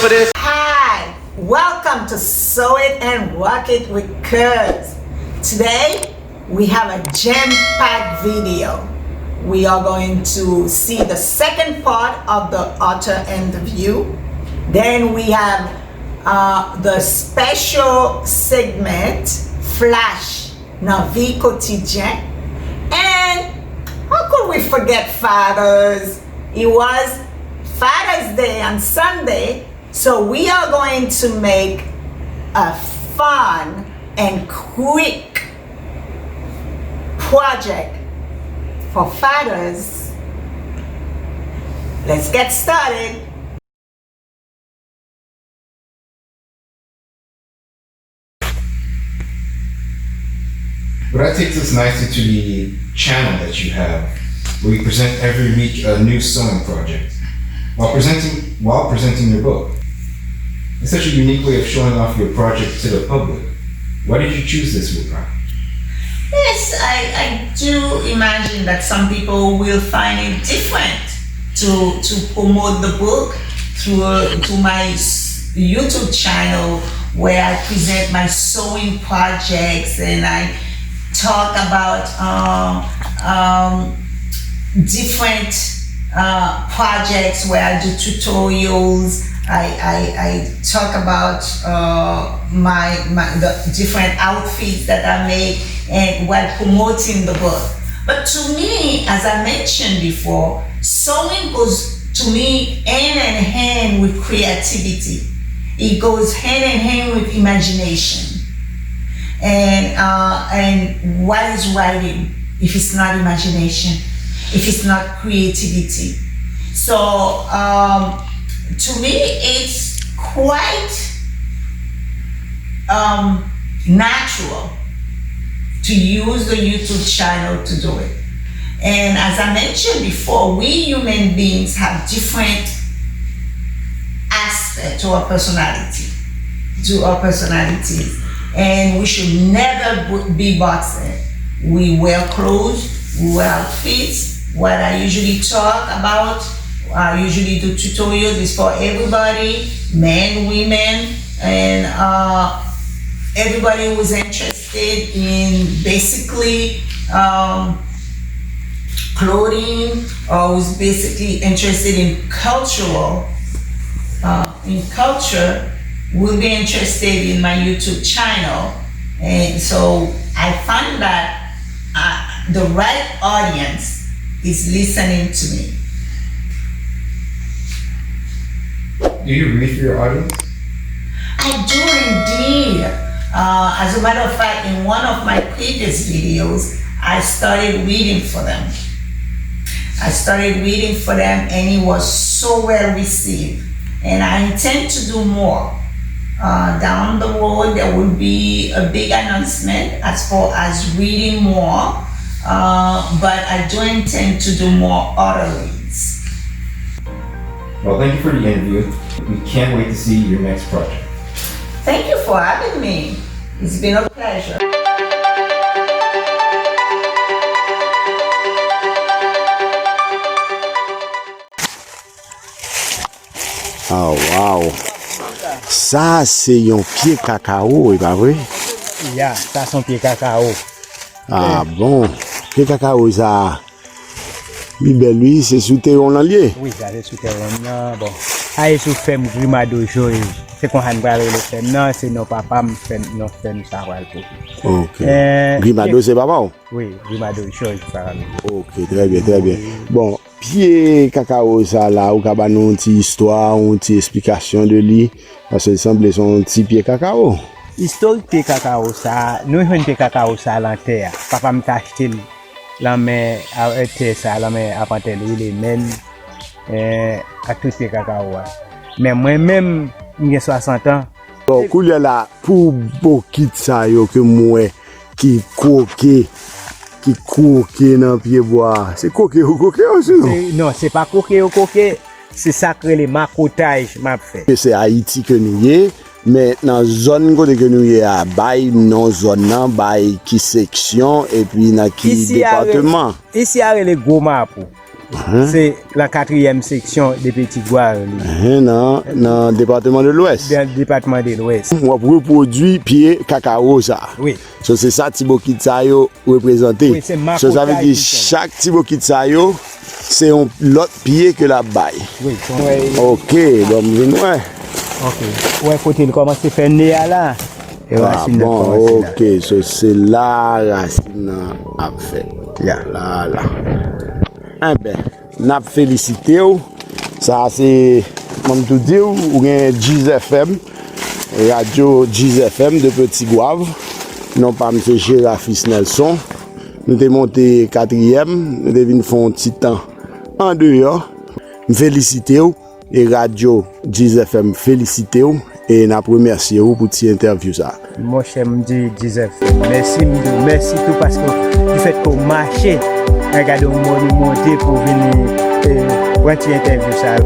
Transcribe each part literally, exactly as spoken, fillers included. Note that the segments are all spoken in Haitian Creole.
Hi, welcome to Sew It and Rock It with Cuz. Today, we have a jam-packed video. We are going to see the second part of the author interview. Then we have uh, the special segment, Flash nan vi kotidyen. And how could we forget fathers? It was Father's Day on Sunday, so we are going to make a fun and quick project for fathers. Let's get started. But that takes us nicely to the channel that you have, where you present every week a new sewing project while presenting while presenting your book. It's such a unique way of showing off your project to the public. Why did you choose this route, Ron? Yes, I, I do imagine that some people will find it different to to promote the book through through my YouTube channel where I present my sewing projects and I talk about um, um, different uh, projects where I do tutorials. I, I, I talk about uh, my, my the different outfits that I make and while promoting the book. But to me, as I mentioned before, sewing goes to me hand in hand with creativity. It goes hand in hand with imagination. And uh, and what is writing if it's not imagination, if it's not creativity? So um, to me, it's quite um, natural to use the YouTube channel to do it. And as I mentioned before, we human beings have different aspects to our personality, to our personalities. And we should never b- be boxed. We wear clothes, we wear outfits. What I usually talk about, I usually do tutorials is for everybody, men, women, and uh, everybody who's interested in basically um, clothing or who's basically interested in cultural uh, in culture will be interested in my YouTube channel. And so I find that uh, the right audience is listening to me. Do you read for your audience? I do indeed. Uh, as a matter of fact, in one of my previous videos, I started reading for them. I started reading for them, and it was so well received. And I intend to do more. Uh, down the road, there will be a big announcement as far as reading more, uh, but I do intend to do more author reads. Well, thank you for the interview. We can't wait to see your next project. Thank you for having me. It's been a pleasure. Oh, wow. Sa se yon pye kakao, e pa vre? Ya, sa se yon pye kakao. Ah bon. Pye kakao sa li bèl wi, se sou teren w lan l ye. Wi, sa se sou teren m nan. Bon, sa se sou fèm Grimado Georges. Se konsa n pral rele fèm nan, se non papa m, fèm, non fèm sa pral pote. Ok. Grimado se papa w? Wi, Grimado Georges sa pral rele. Ok, trè byen, trè byen. Bon, pye kakao sa la, ou ka ba nou yon ti istwa, yon ti esplikasyon de li? Paske l sanble se yon ti pye kakao. Istorik pye kakao sa, nou jwenn pye kakao sa lan tè a. Papa m te achte l lan men tè sa, lan men apantè l Willy Menn, ak tout pye kakao a. Men mwen menm, m gen swasant an. Bon, koulye la, pou bokit sa yo ke m wè ki kwoke, ki kwoke nan pye bwa a, se kwoke yo kwoke yo sou yo? Non, se pa kwoke yo kwoke, se sa k rele makotaj m ap fè. Se Ayiti ke nou ye, men nan zòn kote ke nou ye a, bay non zòn nan, bay ki seksyon, epi nan ki depatman? Isi a rele Gwo Mapou. Se lan katriyèm seksyon de Petit Goâve li. Nan, nan depatman de Lwès. Nan depatman de Lwès. W ap repwodui pye kakawo sa. Wi. So, se sa ti bokit sa yo reprezante. Wi, se makotay ki fè. So, sa vle di chak ti bokit sa yo, se yon lòt pye ke l ap bay. Wi, se yon... Ok, bon, m vin wè. Ok. Ou wè kote l kòmanse fè ne a la? E rasin nan kòmanse la. Ok, so se la rasin nan ap fèt. Ya. La, la. Enben, n ap felisite w. Sa se, mwen m tou di w, ou gen Djiz F M, radyo Djiz F M de Petit Goâve. Non pa m se Gérard Fils Nelson. Nou te monte katriyèm, nou te vin fè yon ti tan andeyò. M felisite w. E radyo Djiz F M felisite w e n ap remèsye w pou ti entèvyou sa. Monchè, m di Djiz F M mèsi, m di w mèsi tou paske difèt ke w mache al gade yon mòn ou monte pou w vin, e, pran ti entèvyou sa.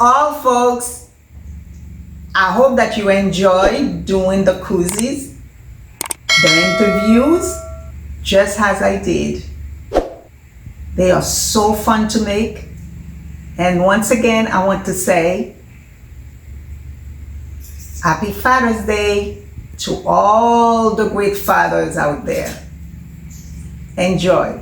All, folks. I hope that you enjoy doing the koozies, the interviews, just as I did. They are so fun to make. And once again, I want to say, Happy Father's Day to all the great fathers out there. Enjoy.